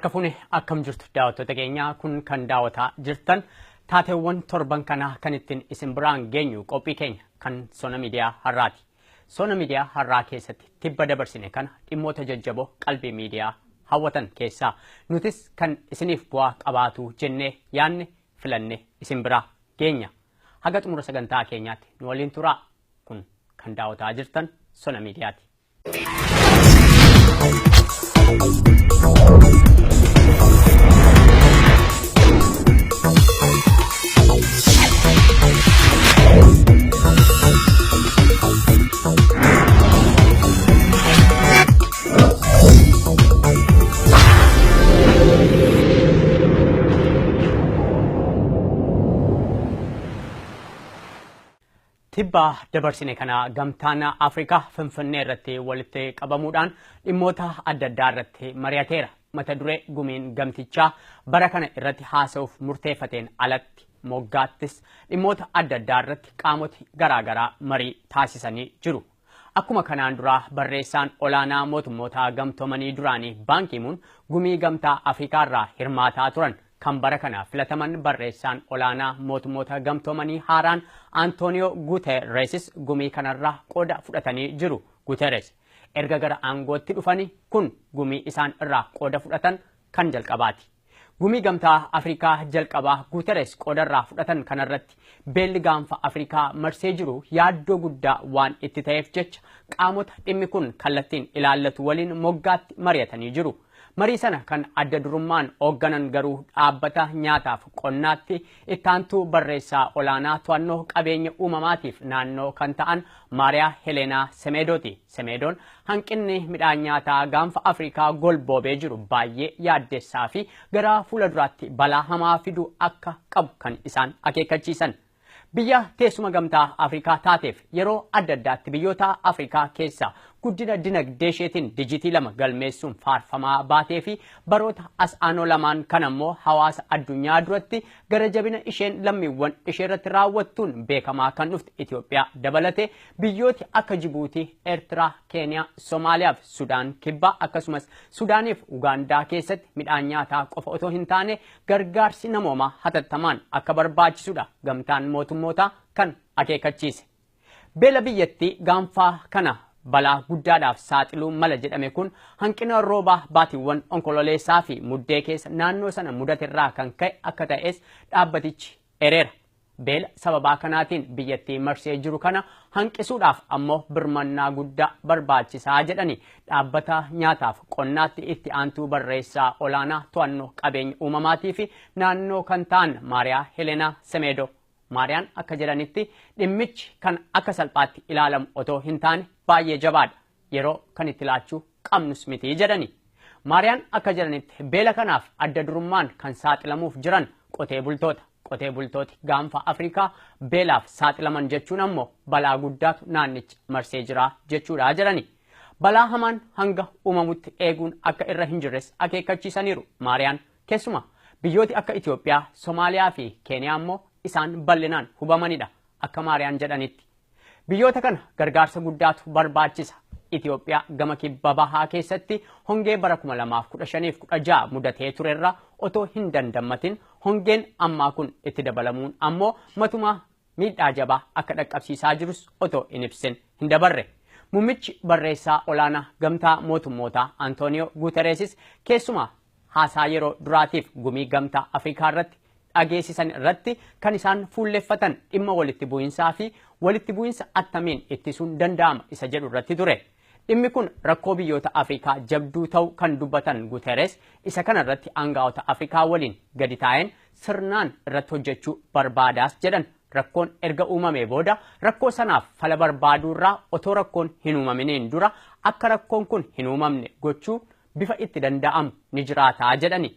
Harka fuune akkam jirtu daawwattoota keenyaa kun kan daawwataa jirtan taateewwan torban kanaa kan ittiin isin biraan geenyu qophii keenya kan Sona Miidiyaa har'aati. Sona Miidiyaa har'aa keessatti tibba dabarsine kana dhimmoota jajjaboo qalbii miidiyaa hawwatan keessaa nutis kan isiniif bu'aa qabaatu jennee yaanne filanne isin biraa geenya. Haga xumura sagantaa keenyaatti nu waliin turaa. Kun kan daawwataa jirtan Sona Miidiyaati. Tibba dabarsine kana gamtaan Afrikaa Finfinnee irratti walitti qabamuudhaan dhimmoota adda addaa irratti mari'ateera. Mata duree gumiin gamtichaa bara kana irratti haasa'uuf murteeffateen alatti moggaattis dhimmoota adda addaa irratti qaamoti garaagaraa marii taasisanii jiru. Akkuma kanaan duraa barreessaan olaanaa mootummoota gamtoomanii duraanii Baan Ki-muun gumii gamtaa Afrikaa irraa hirmaataa turan. Kan bara kana filataman barreessaan olaanaa mootummoota gamtoomanii haaraan Antooniyoo Guutereesis gumii kanarraa qooda fudhatanii jiru. Guuterees erga gara aangootti dhufanii kun gumii isaan irraa qooda fudhatan kan jalqabaati. Gumii gamtaa Afrikaa jalqabaa Guuterees qoodarraa fudhatan kanarratti beelli gaanfa Afrikaa marsee jiru yaaddoo guddaa waan itti ta'eef jecha qaamota dhimmi kun kallattiin ilaallatu waliin moggaatti mari'atanii jiru. Marii sana kan adda durummaan hoogganan garuu dhaabbata nyaataaf qonnaatti ittaantuu barreessaa olaanaa to'annoo qabeenya uumamaatiif naannoo kan ta'an Maariyaa Heleenaa Semeedooti. Semeedoon hanqinni midhaan nyaataa gaanfa Afrikaa golboobee jiru baay'ee yaaddessaa fi gara fuula duraatti balaa hamaa fiduu akka qabu kan isaan akeekkachiisan. Biyya teessuma gamtaa Afrikaa taateef yeroo adda addaatti biyyoota Afrikaa keessa guddina dinagdee isheetiin dijitii 2 galmeessuun faarfamaa baatee fi baroota as aanoo lamaan kan ammoo hawaasa addunyaa duratti gara jabina isheen lammiiwwan ishee irratti raawwattuun beekamaa kan dhufte Itoophiyaa dabalatee biyyooti akka Jibuutii, Eertiraa, Keeniyaa, Somaaliyaa fi Sudaan Kibbaa akkasumas Sudaanii fi Ugaandaa keessatti midhaan nyaataa qofa otoo hin taane gargaarsi namoomaa hatattamaan akka barbaachisudha gamtaan mootummootaa kan akeekkachiise. Beela biyyattii gaanfaa kana balaa guddaadhaaf saaxiluu mala jedhame kun hanqina roobaa baatiiwwan onkololeessaa fi muddee keessa naannoo sana mudaterraa kan ka'e akka ta'es dhaabbatichi ereera. Beela sababaa kanaatiin biyyattii marsee jiru kana hanqisuudhaaf ammoo birmannaa guddaa barbaachisaa jedhani dhaabbata nyaataaf qonnaatti itti aantuu barreessaa olaanaa to'annoo qabeenya uumamaatii fi naannoo kan ta'an Maariyaa Heleenaa Semeedoo. Maariyaan akka jedhanitti dhimmichi kan akka salphaatti ilaalamu otoo hin taane baay'ee jabaadha. Yeroo kan itti laachuu qabnus miti jedhani. Maariyaan akka jedhanitti beela kanaaf adda durummaan kan saaxilamuuf jiran qotee bultoota. Qotee bultooti gaanfa Afrikaa beelaaf saaxilaman jechuun ammoo balaa guddaatu naannicha marsee jira jechuudha jedhani. Balaa hamaan hanga uumamutti eeguun akka irra hin jirres akeekkachiisaniiru. Maariyaan keessumaa biyyooti akka Itoophiyaa, Somaaliyaa fi Keeniyaa ammoo isaan bal'inaan hubamanidha akka Maariyaan jedhanitti. Biyyoota kana gargaarsa guddaatu barbaachisa. Itoophiyaa gama kibba bahaa keessatti hongee bara 2015-16 mudatee turerra otoo hin dandammatin hongeen ammaa kun itti dabalamuun ammoo matumaa miidhaa jabaa akka dhaqqabsiisaa jirus otoo hin ibsin hin dabarre. Muummichi barreessaa olaanaa gamtaa mootummootaa Antooniyoo Guutereesis keessumaa haasaa yeroo duraatiif gumii gamtaa Afrikaa irratti dhageessisan irratti kan isaan fuulleffatan dhimma walitti bu'insaa fi walitti bu'insa attamiin ittisuun danda'ama isa jedhu irratti ture. Dhimmi kun rakkoo biyyoota Afrikaa jabduu ta'uu kan dubbatan Guuterees isa kana irratti aangaa'ota Afrikaa waliin gadi taa'een sirnaan irratti hojjechuu barbaadaas jedhan. Rakkoon erga uumamee booda rakkoo sanaaf fala barbaaduurraa otoo rakkoon hin uumaminiin dura akka rakkoon kun hin uumamne gochuu bifa itti danda'amu ni jiraataa jedhani.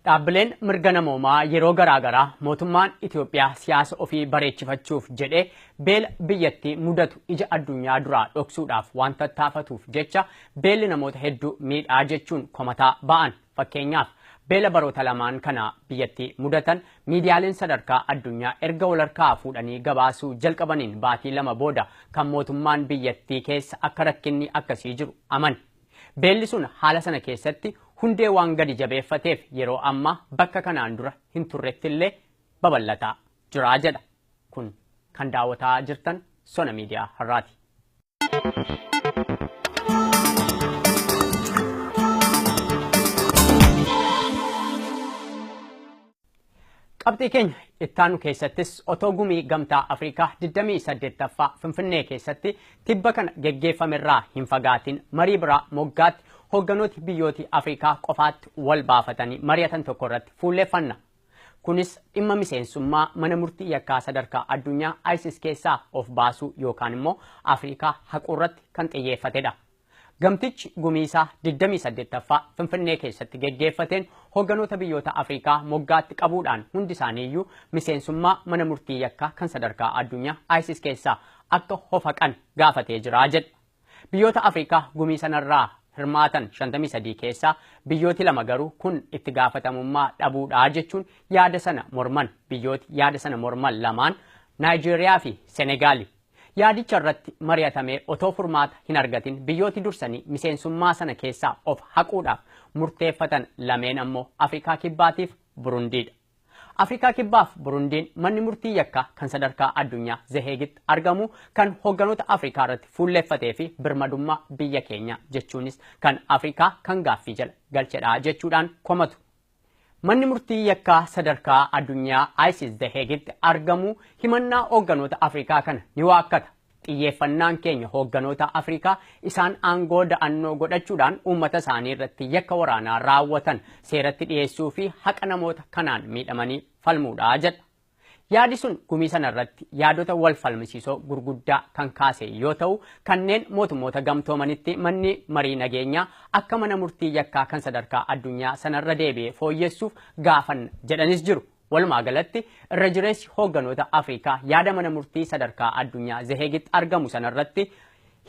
Dhaabbileen mirga namoomaa yeroo garaagaraa mootummaan Itoophiyaa siyaasa ofii bareechifachuuf jedhee beela biyyattii mudatu ija addunyaa duraa dhoksuudhaaf waan tattaafatuuf jecha beelli namoota hedduu miidhaa jechuun komataa ba'an. Fakkeenyaaf beela baroota lamaan kana biyyattii mudatan miidiyaaleen sadarkaa addunyaa erga walharkaa fuudhanii gabaasuu jalqabaniin baatii 2 booda kan mootummaan biyyattii keessa akka rakkinni akkasii jiru amane. Beelli sun haala sana keessatti hundee waan gadi jabeeffateef yeroo ammaa bakka kanaan dura hin turrettillee babal'ataa jira jedha. Kun kan daawwataa jirtan Sona Miidiyaa har'aati. Qabxii keenya ittaanu keessattis otoo gumii Gamtaa Afrikaa 28ffaa Finfinnee keessatti tibba kana geggeeffamerraa hin fagaatin marii biraa moggaatti hoogganooti biyyooti Afrikaa qofaatti wal baafatanii mari'atan tokko irratti fuulleeffanna. Kunis dhimma miseensummaa mana murtii yakkaa sadarkaa addunyaa ISIS keessaa of baasuu yookaan immoo Afrikaa haquu irratti kan xiyyeeffatedha. Gamtichi gumiisaa 28ffaa Finfinnee keessatti geggeeffateen hoogganoota biyyoota Afrikaa moggaatti qabuudhaan hundi isaaniiyyuu miseensummaa mana murtii yakkaa kan sadarkaa addunyaa ISIS keessaa akka hofaqan gaafatee jira jedha. Biyyoota Afrikaa gumii sanarraa hirmaatan 53 keessaa biyyooti lama garuu kun itti gaafatamummaa dhabuudhaa jechuun yaada sana morman. Biyyooti yaada sana morman lamaan Naayijeeriyaa fi Senegaali. Yaadicha irratti mari'atamee otoo furmaata hin argatin biyyooti dursanii miseensummaa sana keessaa of haquudhaaf murteeffatan lameen ammoo Afrikaa Kibbaatiif Burundiidha. Afrikaa Kibbaaf Burundiin manni murtii yakkaa kan sadarkaa addunyaa Zeheegitti argamu kan hoogganoota Afrikaa irratti fuulleeffatee fi birmadummaa biyya keenya jechuunis kan Afrikaa kan gaaffii jala galchedha jechuudhaan komatu. Manni murtii yakkaa sadarkaa addunyaa ISIS Zeheegitti argamu himannaa hoogganoota Afrikaa kana ni waakkata. Xiyyeeffannaan keenya hoogganoota Afrikaa isaan aangoo da'annoo godhachuudhaan uummata isaanii irratti yakka waraanaa raawwatan seeratti dhiyeessuu fi haqa namoota kanaan miidhamanii falmuudha jedha. Yaadi sun gumii sana irratti yaadota wal falmisiisoo gurguddaa kan kaase yoo ta'u, kanneen mootummoota gamtoomanitti manni marii nageenyaa akka mana murtii yakkaa kan sadarkaa addunyaa sanarra deebi'ee fooyyessuuf gaafanna jedhanis jiru. Walumaa galatti irra jireessi hoogganoota Afrikaa yaada mana murtii sadarkaa addunyaa Zeheegitti argamu sanarratti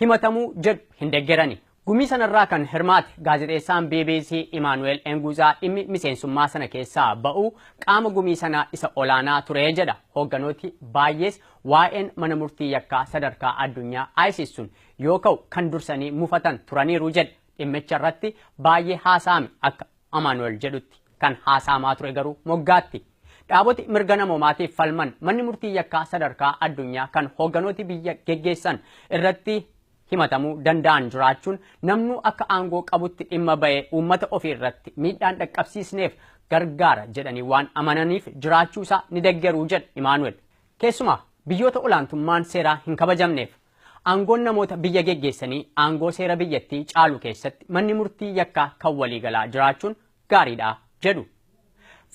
himatamuu jedhu hin deeggarani. Gumii sanarraa kan hirmaate gaazexeessaan BBC Imaanu'eel Enguzaa dhimmi miseensummaa sana keessaa ba'uu qaama gumii sanaa isa olaanaa ture jedha. Hoogganooti baay'ees waa'een mana murtii yakkaa sadarkaa addunyaa ISIS sun yoo ka'u kan dursanii mufatan turaniiru jedha. Dhimmicha irratti baay'ee haasa'ame akka Amaanu'eel jedhutti kan haasa'amaa ture garuu moggaatti. Dhaaboti mirga namoomaatiif falman manni murtii yakkaa sadarkaa addunyaa kan hoogganooti biyya geggeessan irratti himatamuu danda'an jiraachuun namnu akka aangoo qabutti dhimma ba'ee uummata ofii irratti miidhaan dhaqqabsiisneef gargaara jedhanii waan amananiif jiraachuu isaa ni deeggaruu jedha Imaanu'eel. Keessumaa biyyoota olaantummaan seeraa hin kabajamneef aangoon namoota biyya geggeessanii aangoo seera biyyattii caalu keessatti manni murtii yakkaa kan waliigalaa jiraachuun gaariidha jedhu.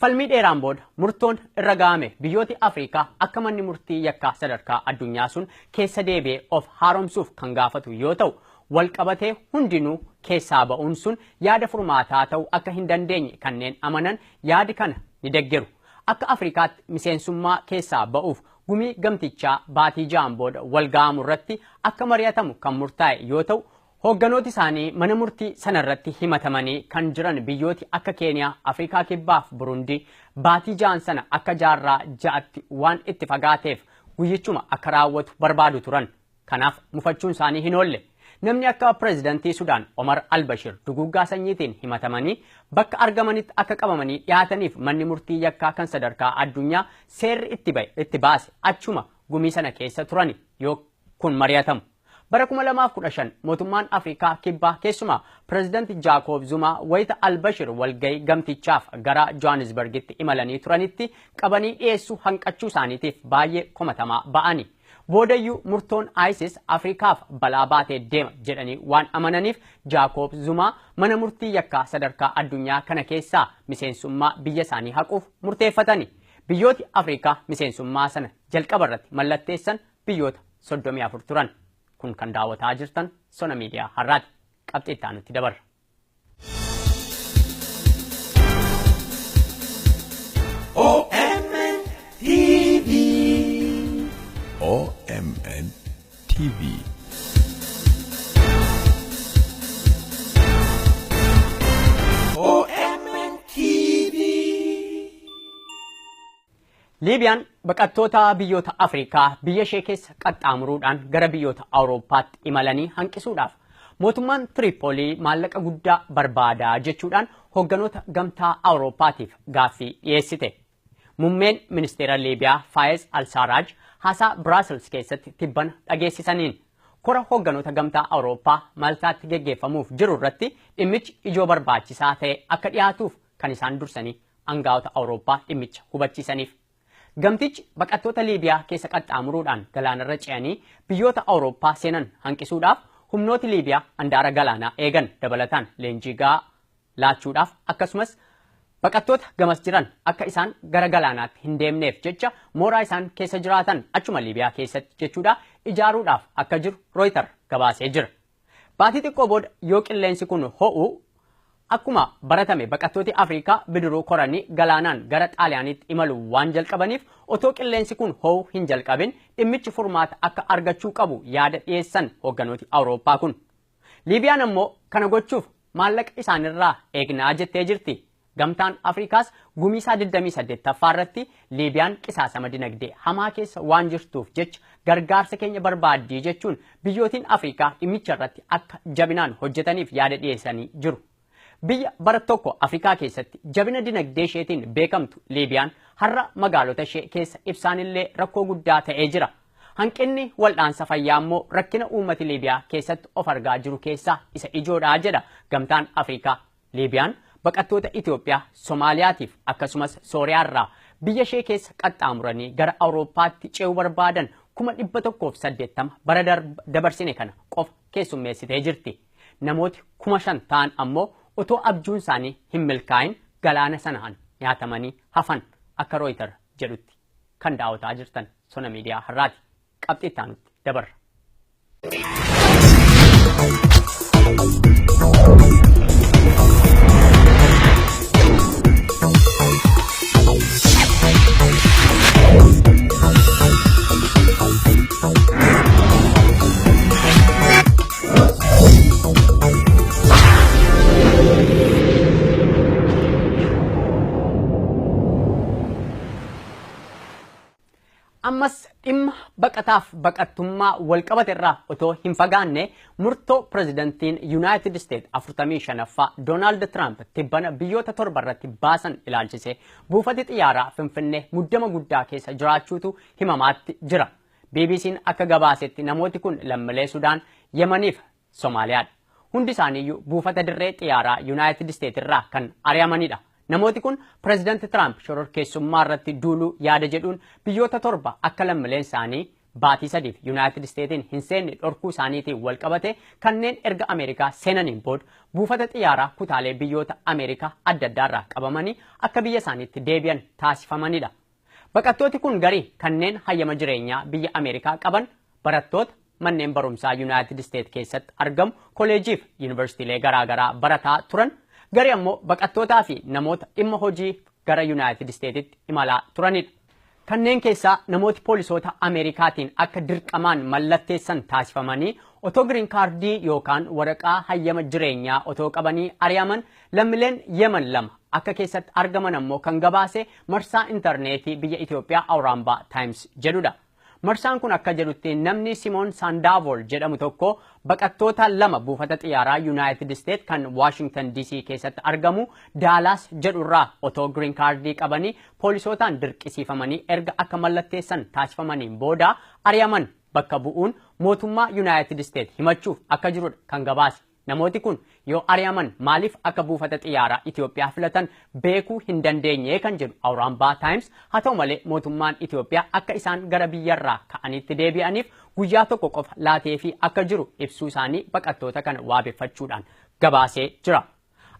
Falmii dheeraan booda murtoon irra ga'ame biyyooti Afrikaa akka manni murtii yakkaa sadarkaa addunyaa sun keessa deebi'ee of haaromsuuf kan gaafatu yoo ta'u, walqabatee hundinuu keessaa ba'uun sun yaada furmaataa ta'uu akka hin dandeenye kanneen amanan yaadi kana ni deeggaru. Akka Afrikaatti miseensummaa keessaa ba'uuf gumii gamtichaa baatii 6 booda wal ga'amu irratti akka mari'atamu kan murtaa'e yoo ta'u, hoogganooti isaanii mana murtii sanarratti himatamanii kan jiran biyyooti akka Keeniyaa, Afrikaa Kibbaaf Burundii baatii 6 sana akka jaarraa 6tti waan itti fagaateef guyyichuma akka raawwatu barbaadu turan. Kanaaf mufachuun isaanii hin oolle. Namni akka pireezidantii Sudaan Omar Albashir duguuggaa sanyiitiin himatamanii bakka argamanitti akka qabamanii dhiyaataniif manni murtii yakkaa kan sadarkaa addunyaa seerri itti baase achuma gumii sana keessa turani yoo kun mari'atamu. Bara 2015 mootummaan Afrikaa Kibbaa keessumaa pireezidanti Jaakob Zumaa wayita Albashir walgahii gamtichaaf gara Johannesburgitti imalanii turanitti qabanii dhiyeessuu hanqachuu isaaniitiif baay'ee komatamaa ba'ani. Boodayyuu murtoon ISIS Afrikaaf balaa baatee deema jedhanii waan amananiif Jaakob Zumaa mana murtii yakkaa sadarkaa addunyaa kana keessaa miseensummaa biyya isaanii haquuf murteeffatani. Biyyooti Afrikaa miseensummaa sana jalqaba irratti mallatteessan biyyoota 34 turan. Kun kan daawwataa jirtan Sona Miidiyaa har'aati. Qabxii itti aanutti dabarra. OMN TV. OMN TV. OMN TV. Liibiyaan baqattoota biyyoota Afrikaa biyya ishee keessa qaxxaamuruudhaan gara biyyoota Awurooppaatti imalanii hanqisuudhaaf Mootummaan Tiriipoolii maallaqa guddaa barbaadaa jechuudhaan hoogganoota gamtaa Awurooppaatiif gaaffii dhiyeessite. Muummeen ministeera Liibiyaa Faayez Al-Saaraaj haasaa Biraasels keessatti tibbana dhageessisaniin kora hoogganoota gamtaa Awurooppaa Maltaatti geggeeffamuuf jiru irratti dhimmichi ijoo barbaachisaa ta'e akka dhiyaatuuf kan isaan dursanii aangaa'ota Awurooppaa dhimmicha hubachiisaniif. Gamtichi baqattoota Liibiyaa keessa qaxxaamuruudhaan galaanarra ce'anii biyyoota Awurooppaa seenan hanqisuudhaaf humnooti Liibiyaa handaara galaanaa eegan dabalataan leenjii gahaa laachuudhaaf akkasumas baqattoota gamas jiran akka isaan gara galaanaatti hin deemneef jecha mooraa isaan keessa jiraatan achuma Liibiyaa keessatti jechuudha ijaaruudhaaf akka jiru Rooyiter gabaasee jira. Baatii xiqqoo booda yoo qilleensi kun ho'u akkuma baratame baqattooti Afrikaa bidiruu koranii galaanaan gara Xaaliyaaniitti imalu waan jalqabaniif otoo qilleensi kun ho'u hin jalqabin dhimmichi furmaata akka argachuu qabu yaada dhiyeessan hoogganooti Awurooppaa kun. Liibiyaan ammoo kana gochuuf maallaqa isaanirraa eegnaa jettee jirti. Gamtaan Afrikaas gumiisaa 28ffaa irratti Liibiyaan qisaasama dinagdee hamaa keessa waan jirtuuf jecha gargaarsa keenya barbaaddii jechuun biyyootiin Afrikaa dhimmicha irratti akka jabinaan hojjetaniif yaada dhiyeessanii jiru. Biyya bara tokko Afrikaa keessatti jabina dinagdee isheetiin beekamtu Liibiyaan har'a magaalota ishee keessa ibsaan illee rakkoo guddaa ta'ee jira. Hanqinni wal'aansa fayyaa immoo rakkina uummati Liibiyaa keessatti of argaa jiru keessaa isa ijoodha jedha gamtaan Afrikaa. Liibiyaan baqattoota Itoophiyaa, Somaaliyaatiif akkasumas Sooriyaarraa biyya ishee keessa qaxxaamuranii gara Awurooppaatti ce'uu barbaadan 180,000 bara dabarsine kana qofa keessummeessitee jirti. Namooti 5,000 ta'an ammoo otoo abjuun isaanii hin milkaa'in galaana sanaan nyaatamanii hafan akka Rooyiter jedhutti. Kan daawwataa jirtan Sona Miidiyaa har'aati. Qabxii itti aanutti dabarra. Ammas dhimma baqataaf baqattummaa walqabate irraa otoo hin fagaanne murtoo pirezidantiin Yuunaayitid Isteet 45ffaa Doonaald Tiraamp tibbana biyyoota torba irratti baasan ilaalchise buufati xiyyaaraa Finfinnee muddama guddaa keessa jiraachuutu himamaatti jira. BBC'n akka gabaasetti namooti kun lammiilee Sudaan, Yemaniif Somaaliyaadha. Hundi isaaniiyyuu buufata dirree xiyyaaraa Yuunaayitid Isteet irraa kan ari'amanidha. Namooti kun pirezidaanti Tiraamp shororkeessummaa irratti duuluu yaada jedhuun biyyoota torba akka lammiileen isaanii baatii sadiif Yuunaayitid Isteetiin hin seenne dhorkuu isaaniitiin wal qabate kanneen erga Ameerikaa seenaniin booda buufata xiyyaaraa kutaalee biyyoota Ameerikaa adda addaarraa qabamanii akka biyya isaaniitti deebi'an taasifamanidha. Baqattooti kun garii kanneen hayyama jireenyaa biyya Ameerikaa qaban barattoota manneen barumsaa Yuunaayitid Isteet keessatti argamu koleejiif yuunivarsiitiilee garaagaraa barataa turan garii ammoo baqattootaa fi namoota dhimma hojii gara Yuunaayitid Isteetitti imalaa turanidha. Kanneen keessaa namooti poolisoota Ameerikaatiin akka dirqamaan mallatteessan taasifamanii otoo giriin kaardii yookaan waraqaa hayyama jireenyaa otoo qabanii ari'aman lammiileen Yemen lama akka keessatti argaman ammoo kan gabaase marsaa intarneetii biyya Itoophiyaa Awuraambaa Taayims jedhudha. Marsaan kun akka jedhutti namni Simoon Saandaavool jedhamu tokko baqattoota lama buufata xiyyaaraa Yuunaayitid Isteet kan Waashingtan DC keessatti argamu Daalaas jedhurraa otoo giriin kaardii qabanii poolisootaan dirqisiifamanii erga akka mallatteessan taasifamaniin booda ari'aman bakka bu'uun mootummaa Yuunaayitid Isteet himachuuf akka jirudha kan gabaase. Namooti kun yoo ari'aman maaliif akka buufata xiyyaaraa Itoophiyaa filatan beekuu hin dandeenye kan jedhu Awuraambaa Taayims haa ta'u malee mootummaan Itoophiyaa akka isaan gara biyyarraa ka'anitti deebi'aniif guyyaa tokko qofa laatee fi akka jiru ibsuu isaanii baqattoota kana waabeffachuudhaan gabaasee jira.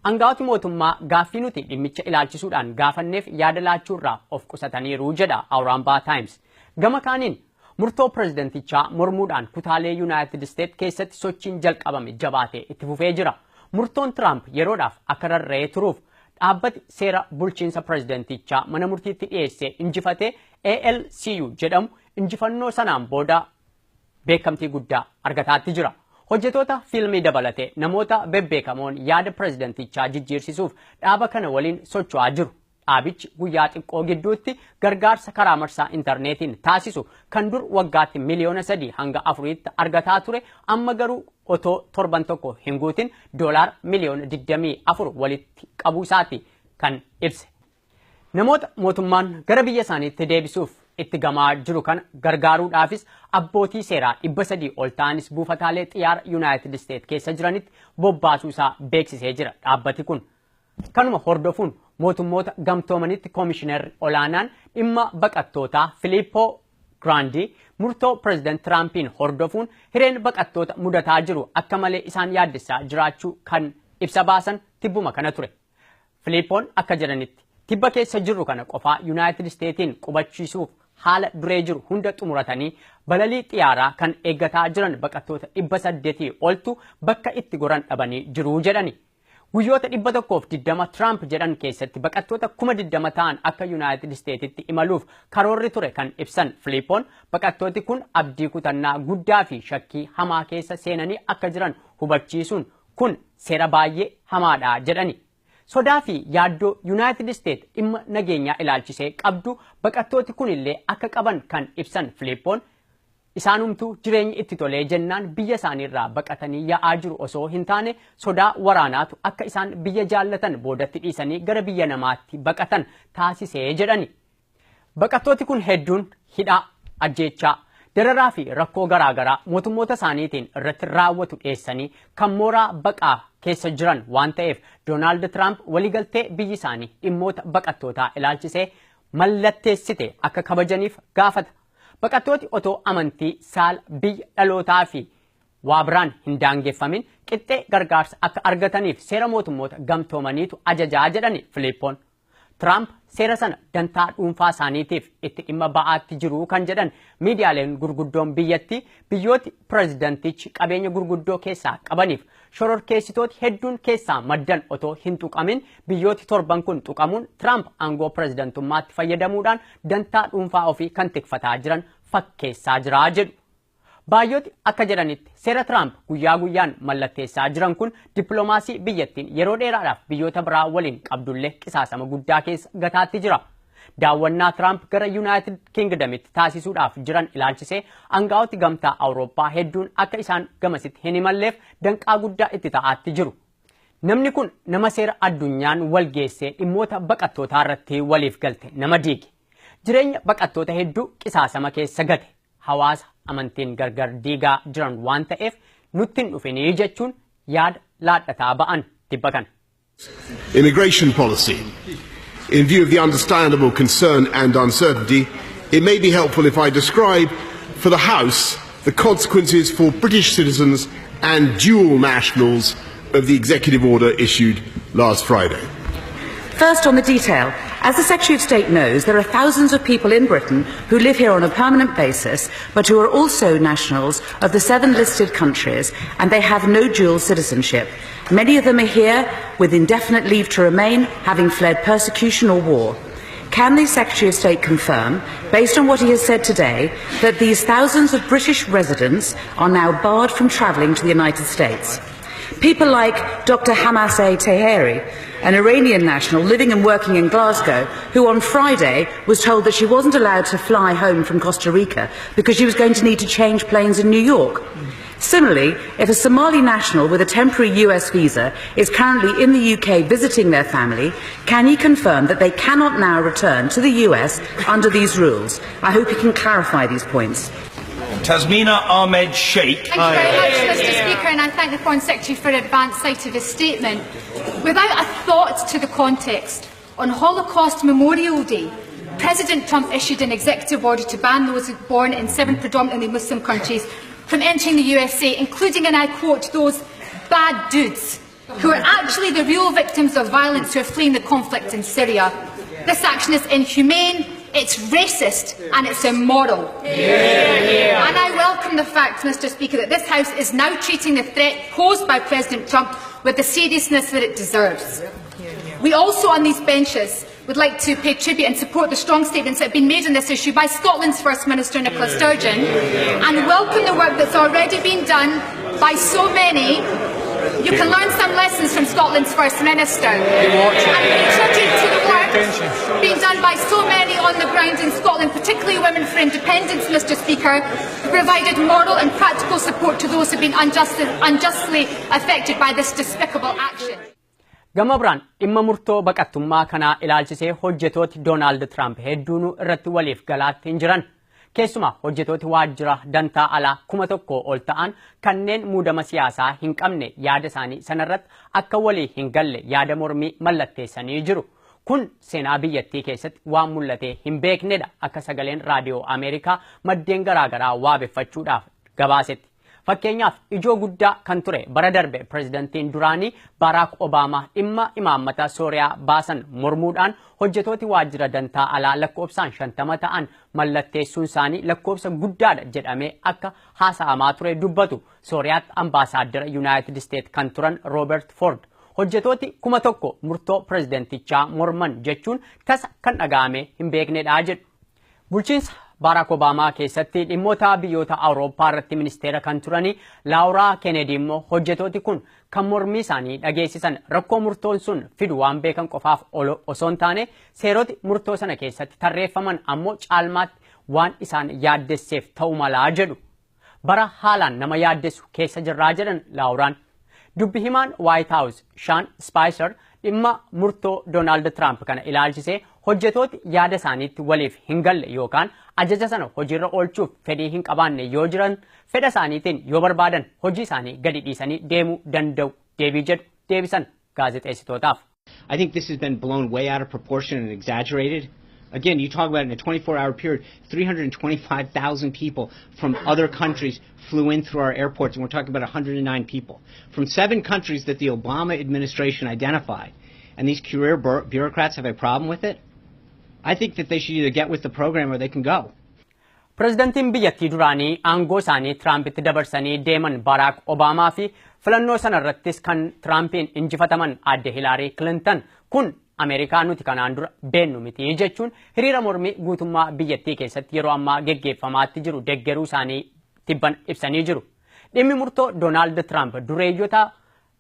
Aangawooti mootummaa gaaffii nuti dhimmicha ilaalchisuudhaan gaafanneef yaada laachuurraa of qusataniiru jedha Awuraambaa Taayims. Gama kaaniin murtoo pirezidantichaa mormuudhaan kutaalee Yuunaayitid Isteet keessatti sochiin jalqabame jabaatee itti fufee jira. Murtoon Tiraamp yeroodhaaf akka rarra'ee turuuf dhaabbati seera bulchiinsa pirezidantichaa mana murtiitti dhiyeessee injifatee ALCU jedhamu injifannoo sanaan booda beekamtii guddaa argataatti jira. Hojjetoota fiilmii dabalatee namoota bebbeekamoon yaada pirezidantichaa jijjiirsisuuf dhaaba kana waliin socho'aa jiru. Dhaabichi guyyaa xiqqoo gidduutti gargaarsa karaa marsaa intarneetiin taasisu kan dur waggaatti miliyoona 3 hanga 4tti argataa ture, amma garuu otoo torban tokko hin guutin $24 miliyoona walitti qabuu isaati kan ibse. Namoota mootummaan gara biyya isaaniitti deebisuuf itti gamaa jiru kana gargaaruudhaafis abbootii seeraa 300 ol ta'anis buufataalee xiyyaara Yuunaayitid Isteet keessa jiranitti bobbaasuu isaa beeksisee jira dhaabbati kun. Kanuma hordofuun Mootummoota Gamtoomanitti koomishinarri olaanaan dhimma baqattootaa Filiippoo Giraandii murtoo pireezidaant Tiraampiin hordofuun hireen baqattoota mudataa jiru akka malee isaan yaaddessaa jiraachuu kan ibsa baasan tibbuma kana ture. Filiippoon akka jedhanitti, tibba keessa jirru kana qofaa Yuunaayitid Isteetiin qubachiisuuf haala duree jiru hunda xumuratanii balalii xiyyaaraa kan eeggataa jiran baqattoota 800 oltu bakka itti goran dhabanii jiru jedhani. Guyyoota 120 Tiraamp jedhan keessatti baqattoota 20,000 ta'an akka Yuunaayitid Isteetitti imaluuf karoorri ture kan ibsan Filiippoon, baqattooti kun abdii kutannaa guddaa fi shakkii hamaa keessa seenanii akka jiran hubachiisuun, kun seera baay'ee hamaadha jedhani. Sodaa fi yaaddoo Yuunaayitid Isteet dhimma nageenyaa ilaalchisee qabdu baqattooti kunillee akka qaban kan ibsan Filiippoon, isaanumtuu jireenyi itti tolee jennaan biyya isaaniirraa baqatanii yaa'aa jiru osoo hin taane, sodaa waraanaatu akka isaan biyya jaallatan boodatti dhiisanii gara biyya namaatti baqatan taasisee jedhani. Baqattooti kun hedduun hidhaa, ajjeechaa, dararaa fi rakkoo garaagaraa mootummoota isaaniitiin irratti raawwatu dhiyeessanii kan mooraa baqaa keessa jiran waan ta'eef, Doonaald Tiraamp waliigaltee biyyi isaanii dhimmoota baqattootaa ilaalchisee mallatteessite akka kabajaniif gaafata. Baqattooti otoo amantii, saala, biyya dhalootaa fi waa biraan hin daangeffamin qixxee gargaarsa akka argataniif seera Mootummoota Gamtoomaniitu ajajaa jedhani Filiippoon. Tiraamp seera sana dantaa dhuunfaa isaaniitiif itti dhimma ba'aatti jiru kan jedhan miidiyaaleen gurguddoon biyyattii, biyyooti pirezidantichi qabeenya gurguddoo keessaa qabaniif shororkeessitooti hedduun keessaa maddan otoo hin tuqamin biyyooti torban kun tuqamuun Tiraamp aangoo pirezidantummaatti fayyadamuudhaan dantaa dhuunfaa ofii kan tikfataa jiran fakkeessaa jira jedhu. Baay'ooti akka jedhanitti, seera Tiraamp guyyaa guyyaan mallatteessaa jiran kun dippiloomaasii biyyattiin yeroo dheeraadhaaf biyyoota biraa waliin qabdullee qisaasama guddaa keessa gataatti jira. Daawwannaa Tiraamp gara Yuunaayitid Kingdamitti taasisuudhaaf jiran ilaalchisee aangaa'oti Gamtaa Awurooppaa hedduun akka isaan gamasitti hin imalleef danqaa guddaa itti ta'aatti jiru. Namni kun nama seera addunyaan wal geessee dhimmoota baqattootaa irratti waliif galte nama diige. Jireenya baqattoota hedduu qisaasama keessa gate. Hawaasa amantiin gargar diigaa jiran waan ta'eef nutti hin dhufinii jechuun yaada laadhataa ba'an tibba kana. Immigration policy. In view of the understandable concern and uncertainty, it may be helpful if I describe for the House the consequences for British citizens and dual nationals of the executive order issued last Friday. First, on the detail. As the Secretary of State knows, there are thousands of people in Britain who live here on a permanent basis, but who are also nationals of the seven listed countries, and they have no dual citizenship. Many of them are here with indefinite leave to remain, having fled persecution or war. Can the Secretary of State confirm, based on what he has said today, that these thousands of British residents are now barred from travelling to the United States? People like Dr. Hamaseh Taheri, an Iranian national living and working in Glasgow, who on Friday was told that she wasn't allowed to fly home from Costa Rica because she was going to need to change planes in New York. Similarly, if a Somali national with a temporary US visa is currently in the UK visiting their family, can he confirm that they cannot now return to the US under these rules? I hope he can clarify these points. Tasmina Ahmed Sheikh. Thank you very much, Mr Speaker, and I thank the Foreign Secretary for an advance sight of his statement. Without a thought to the context, on Holocaust Memorial Day, President Trump issued an executive order to ban those born in seven predominantly Muslim countries from entering the USA, including, and I quote, "those bad dudes", who are actually the real victims of violence who are fleeing the conflict in Syria. This action is inhumane, it's racist and it's immoral. And I welcome the fact, Mr Speaker, that this House is now treating the threat posed by President Trump with the seriousness that it deserves. We also on these benches would like to pay tribute and support the strong statements that have been made on this issue by Scotland's First Minister Nicola Sturgeon and welcome the work that's already been done by so many. You can learn some lessons from Scotland's First Minister. And pay tribute to the work work being done by so many on the ground in Scotland, particularly Women for Independence, Mr Speaker, who provided moral and practical support to those who have been unjustly affected by this despicable action. Gama biraan dhimma murtoo baqattummaa kanaa ilaalchisee hojjetooti Doonaald Tiraamp hedduun irratti waliif galaatti hin jiran. Keessumaa hojjetooti waajjira dantaa alaa 1000 ol ta'an kanneen muudama siyaasaa hin qabne yaada isaanii sanarratti akka walii hin galle yaada mormii mallatteessanii jiru. Kun seenaa biyyattii keessatti waan mul'atee hin beeknedha akka sagaleen raadiyoo Ameerikaa maddeen garaagaraa waabeffachuudhaaf gabaasetti. Fakkeenyaaf ijoo guddaa kan ture bara darbe pirezidantiin duraanii Baraak Obaamaa dhimma imaammata Sooriyaa baasan mormuudhaan hojjetooti waajjira dantaa alaa lakkoofsaan 50 ta'an mallatteessuun isaanii lakkoofsa guddaadha jedhamee akka haasa'amaa ture dubbatu. Sooriyaatti ambaasaaddara Yuunaayitid Isteet kan turan Roobert Ford hojjetooti 1000 murtoo pirezidantichaa morman jechuun tasa kan dhaga'ame hin beeknedha jedhu. Bulchiinsa Baraak Obaamaa keessatti dhimmoota biyyoota Awurooppaa irratti ministeera kan turanii Laawuraa Keenedi immoo hojjetooti kun kan mormii isaanii dhageessisan rakkoo murtoon sun fidu waan beekan qofaaf osoo hin taane seeroti murtoo sana keessatti tarreeffaman ammoo caalmaatti waan isaan yaaddesseef ta'u malaa jedhu. Bara haalaan nama yaaddessu keessa jirraa jedhan Laawuraan. Dubbi himaan White House Sean Spicer dhimma murtoo Doonaald Tiraamp kana ilaalchisee hojjetooti yaada isaaniitti waliif hin galle yookaan ajaja sana hojiirra oolchuuf fedhii hin qabaanne yoo jiran fedha isaaniitiin yoo barbaadan hojii isaanii gadi dhiisanii deemuu danda'u deebii jedhu deebisan gaazexeessitootaaf. I think this has been blown way out of proportion and exaggerated. Again, you talk about in a 24-hour period, 325,000 people from other countries flew in through our airports, and we're talking about 109 people from 7 countries that the Obama administration identified. And these career bureaucrats have a problem with it? I think that they should either get with the program or they can go. Pirezidantiin biyyattii duraanii aangoo isaanii Tiraampitti dabarsanii deeman Baraak Obaamaa fi filannoo sanarrattis kan Tiraampiin injifataman aadde Hilaarii Kilintan kun Ameerikaa nuti kanaan dura beennu miti jechuun hiriira mormii guutummaa biyyattii keessatti yeroo ammaa geggeeffamaatti jiru deggeruu isaanii tibban ibsanii jiru. Dhimmi murtoo Doonaald Tiraamp dureeyyota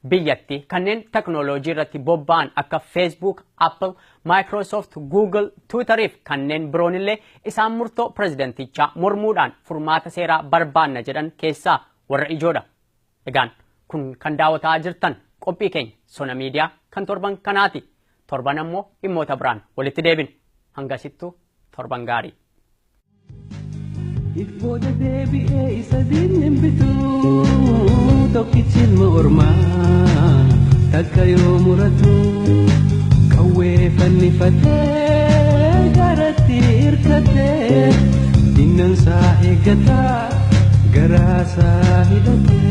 biyyattii kanneen teknooloojii irratti bobba'an akka Facebook, Apple, Microsoft, Google, Twitter fi kanneen biroonillee isaan murtoo pirezidantichaa mormuudhaan furmaata seeraa barbaanna jedhan keessaa warra ijoodha. Egaan kun kan daawwataa jirtan qophii keenya Sona Miidiyaa kan torban kanaati. Torban ammoo dhimmoota biraan walitti deebina. Hangasittuu torban gaarii. If booda deebi'ee isa diinni hin bitu tokkichi ilma ormaa takka yoo muratu qawwee fannifatee garatti hirkatee dinnansaa eeggataa garaasaa hidhatee.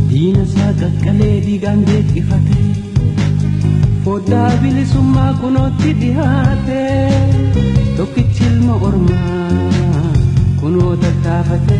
Diina isaa qaqqalee dhiigaan deeqifate foddaa bilisummaa kunootti dhihaate tokkichi ilma ormaa kunoo tattaafate.